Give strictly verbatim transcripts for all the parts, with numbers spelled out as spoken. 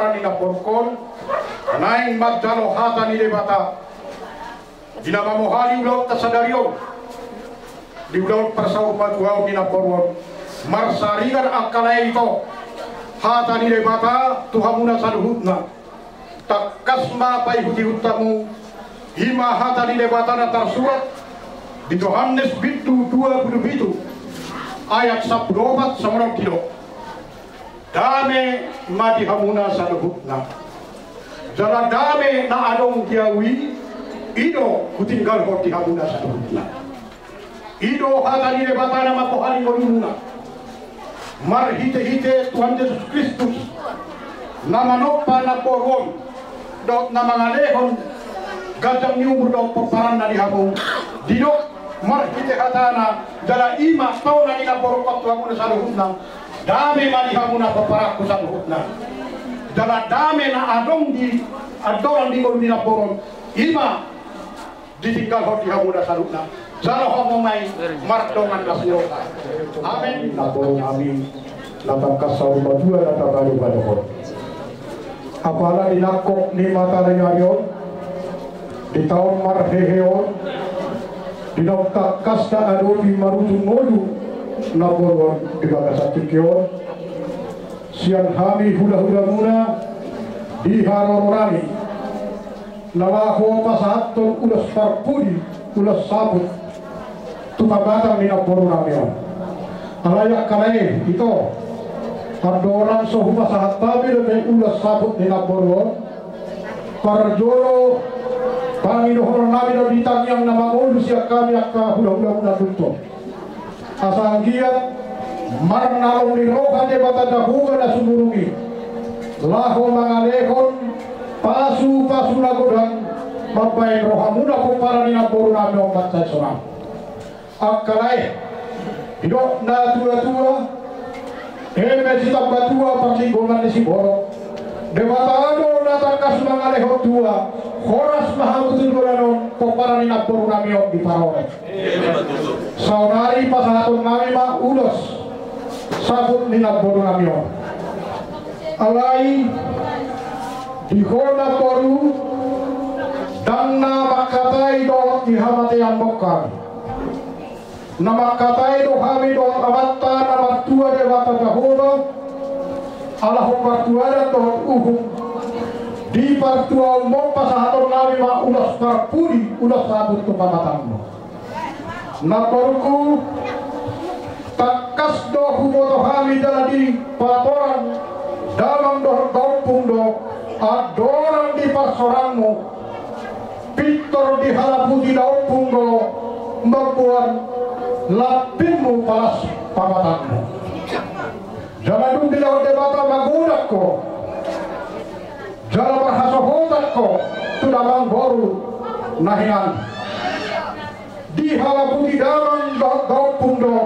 Ni namborungkon, naeng manjalo hata ni Debata. Di na mamohali ulaonta sadari on, di ulaon parsaurmatuaon ni namboru on, marsarigan angka lae, ito, hata ni Debata tu hamuna saluhutna. Tangkas ma paihutihut hamu, i ma hata ni Debata na tarsurat di Johannes bindu dua pulu pitu ayat sampulu opat, songon on didok: Dame ma di hamuna saluhutna. Jala dame na adong di ahu i, i do hutinggalhon di hamuna saluhutna. I do hata ni Debata na mambohali ngolumuna marhitehite Tuhan Jesus Kristus, na manompa namboru on dohot na mangalehon ganjang ni umur dohot pomparanna di hamu. Didok marhite hatana, jala i ma tona ni namborungkon tu hamuna saluhutna: Dame ma di hamuna, pomparanku saluhutna. Jala dame na adong di andorang di ngolu ni namboru on, i ma ditinggalhon di hamuna saluhutna. Jalo hamu ma i mardongan na siroha. Amen. Namboru nami na tangkas saurmatua na tabadobadohon. Apala di nangkok ni mataniari on, di taon marhehe on, di naung tangkas taadopi marujung ngolu namboru on di bagasan tingki on, sian hami hulahulamuna di haroro nami, na laho pasahathon ulos parpudi, ulos saput tu pamatang ni namboru nami on. Alai angka lae, ito, andorang so hupasahat hami dope ulos saput ni namboru on, parjolo pangidohonon nami do di tangiang na mangolu sian hami angka hulahulamuna tutu, asa anggiat marnalong ni roha Debata Jahowa na sumurung i, laho mangalehon pasupasu na godang mambahen rohamuna pomparan ni namboru nami on mansai sonang. Angka lae, didok natuatua, eme sitambatua parlinggoman ni siborok, Debata do na tangkas mangalehon tua. Horas ma hamu tu joloan on, pomparan ni namboru nami on diparorot. Saonari pasahaton nami ma ulos saput ni namboru nami on. Alai di ho namboru, ndang na mangkatai dohot di hamatean do hami. Na mangkatai do hami dohot Amanta na martua Debata Jahowa, ala hombar tu adat dohot uhum, di partuaonmon pasahaton nami ma ulos parpudi, ulos saput tu pamatangmu. Namborungku, tangkas do huboto hami jala dipatorang damang dohot daompung do andorang di parsorangmu, pintor dihalaputi daompung do mamboan lambingmu palas pamatangmu. Jala dung dilehon Debata magodang ho, jala marhasohotan ho tu damang boru na hinan. Dihalaputi damang dohot daompung do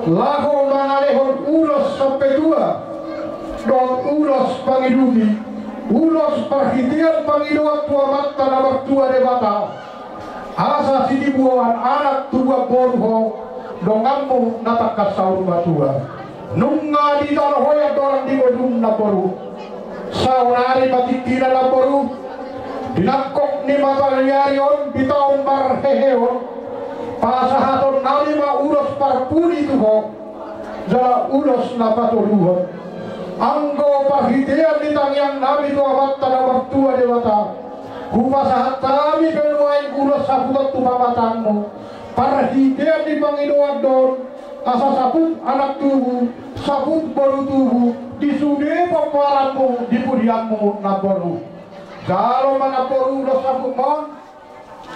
laho mangalehon ulos sampetua dohot ulos pangidoan, ulos parhitean pangidoan tu Amanta na martua Debata, asa sitibuan anak tubuan boru ho donganmu na tangkas saur matua. Nunga ditano ho i andorang di ngolum namboru. Saonari ma tingkina namboru, di nangkok ni mataniari on di taon marhehe on, pasahaton nami ma ulos parpudi tu ho, jala ulos na patoluhon. Anggo parhitean ni tangiang nami tu Amanta na martua Debata, hupasahat hami pe nuaeng ulos saputon tu pamatangmu, parhitean ni pangidoan do on, asa saput anak tubu, saput boru tubu di sude pomparanmu di pudianmu namboru. Jalo ma namboru ulos saputmon,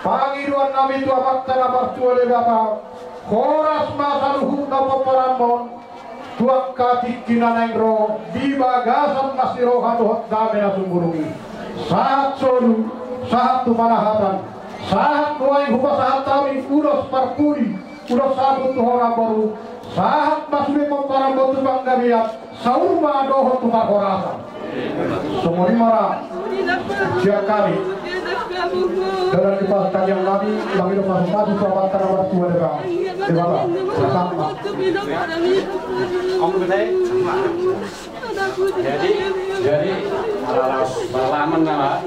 pangidoan nami tu Amanta na martua Debata, horas ma saluhutna pomparanmon tu angka tingki na naeng ro di bagasan na siroha dohot dame na sumurung i. Sahat solu, sahat tu panahatan, sahat nuaeng hupasahat hami ulos parpudi, ulos saput tu ho namboru, sahat ma sude pomparanmon tu panggabean, saur ma dohot tu parhorasan. Songon i ma ra sian hami. Dalan ni partangiangan nami, mangido pasupasu tu Amanta na martua Debata. Jadi, jadi, ala las, pengalaman nama.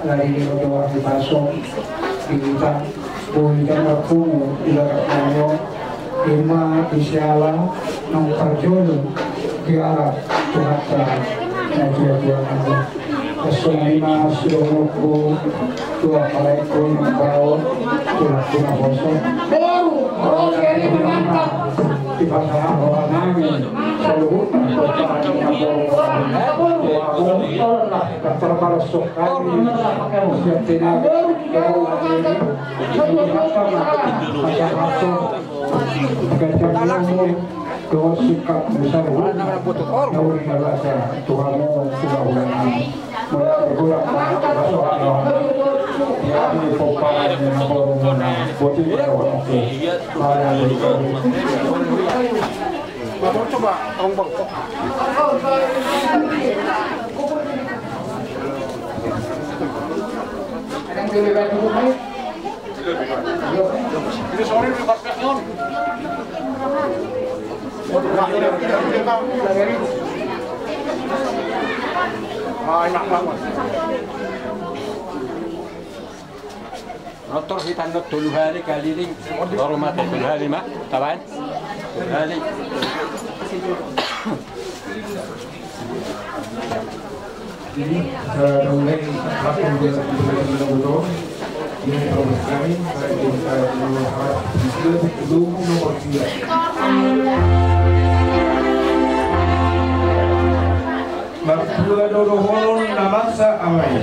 Lari di doa di pasok, di kita, boi kita bertemu, di belakang. Ima di siala nang parjolo di ala Tuhanta na tua-tua nami. Songon i ma sidohononku tu halaengku nang baoa, tu halaengku naposo. Boru, boru, jadi menantang. Dipasahat roha nami saluhutna tu halaengku naposo. Tolonglah, terbalas sokali. Siap tenang. Coba, tolong, Bang. Rotor hita annon tolu hali keliling, baru mate tolu hali ma, tabaen. Tolu hali. Jadi, eh, mulai satu dua tiga lima enam tujuh. Ini progres kami, saya minta dulu harap dua puluh nomor tiga. Martua dohot holong na masa amai.